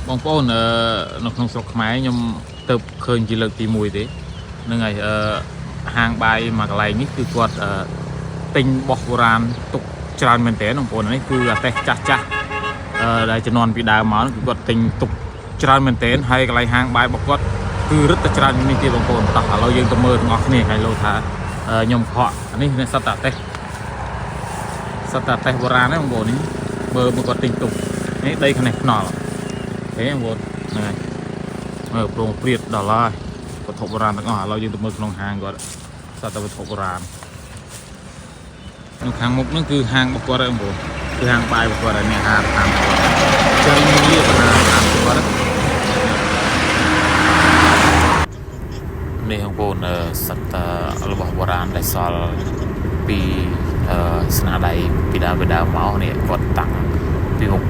បងប្អូនអឺនៅក្នុងស្រុកខ្មែរខ្ញុំទៅឃើញជាលើកទី1ទេហ្នឹងហើយអឺហាងបាយមួយកន្លែងនេះគឺគាត់អឺទិញបោះបុរាណទុកច្រើនមែនតើបងប្អូននេះគឺអាតេះចាស់ចាស់អឺដែលជំនាន់ពីដើមមកគឺគាត់ទិញទុកច្រើនមែនតើហើយកន្លែងហាងបាយរបស់គាត់គឺរឹតតែច្រើនជាងនេះទៀតបងប្អូនតោះឥឡូវយើងទៅមើលទាំងអស់គ្នាហើយលោថាខ្ញុំខកនេះនេះសត្វតាតេះសត្វតាតេះបុរាណហ្នឹងបងប្អូននេះមើលមកគាត់ទិញទុកនេះដីខាងនេះខ្នល់ ទេបងប្អូនហ្នឹងហើយមើលប្រងព្រាតដល់ហើយវត្ថុបុរាណទាំងអស់ឥឡូវយើងទៅមើលក្នុងហាងគាត់សត្វតែវត្ថុបុរាណនៅខាងមុខហ្នឹងគឺហាងរបស់គាត់ហើយបងប្អូនគឺហាងបាយរបស់គាត់ហើយនេះហាងតាមគាត់ចេញលៀបហាងតាមគាត់នេះបងប្អូនសត្វតែរបស់បុរាណដែលសល់ពីស្នាដៃពីដើមពីដើមមកនេះគាត់តាំងពីមុខ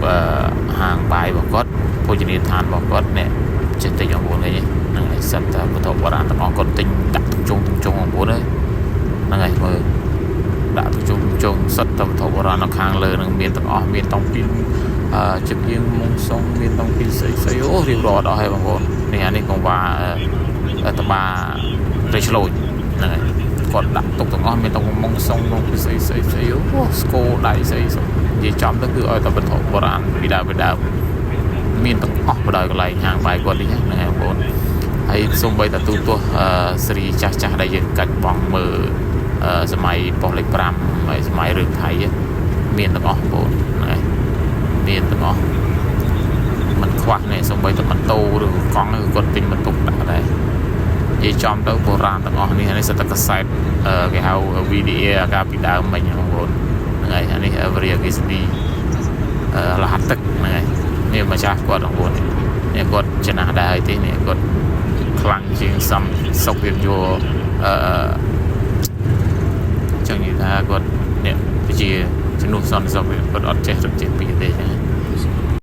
ហាងបាយរបស់គាត់ ភោជនីយដ្ឋានរបស់គាត់នេះចេះតិចបងប្អូនឃើញទេហ្នឹងហើយសិតតែវត្ថុបុរាណទាំងអស់គាត់ទិញដាក់ទុកជុងទុកជុងបងប្អូនអើយហ្នឹងហើយមើលដាក់ទុកជុងទុកជុងសិតតែវត្ថុបុរាណនៅខាងលើនឹងមានទាំងអស់មានតង់ពីអឺជៀងមុងសុងមានតង់ពីស្អីស្អីអូរៀបរាប់អត់ហើយបងប្អូននេះអានេះកង្វ៉ាតបាត្រីឆ្លូចហ្នឹងហើយគាត់ដាក់ទុកទាំងអស់មានតង់មុងសុងតង់ពីស្អីស្អីស្អីអូស្គោដៃស្អីស្អីនិយាយចំទៅគឺឲ្យតែវត្ថុបុរាណពីដើមពីដើម មានទាំងអស់បដិកន្លែងហាងបាយគាត់នេះហ្នឹងហើយបងប្អូនហើយសូម្បីតែទូទស្សន៍អឺសេរីចាស់ចាស់ដែលយើងកាច់បងមើលអឺសម័យប៉ុស្តិ៍លេខ5ហើយសម័យរឿងថៃមានទាំងអស់បងប្អូនហ្នឹងហើយមានទាំងអស់មិនខ្វះនេះសូម្បីតែម៉ូតូឬកង់គឺគាត់ទិញបន្ទុកដាក់ដែរនិយាយចំទៅបុរាណទាំងអស់នេះនេះសិតតែកសែតគេហៅ VDA អាកាពីដើមមិញបងប្អូនហ្នឹងហើយអានេះវរិយអគិសនីអឺលហាត់ទឹកហ្នឹងហើយ នេះម្ចាស់គាត់បងប្អូននេះគាត់ចំណាស់ដែរហើយទេនេះគាត់ខ្លាំងជាងសំសុកវិយោអឺចង់និយាយថាគាត់នេះជាជំនួសសន្តិសុខគាត់អត់ចេះរត់ចេះពីទេចឹង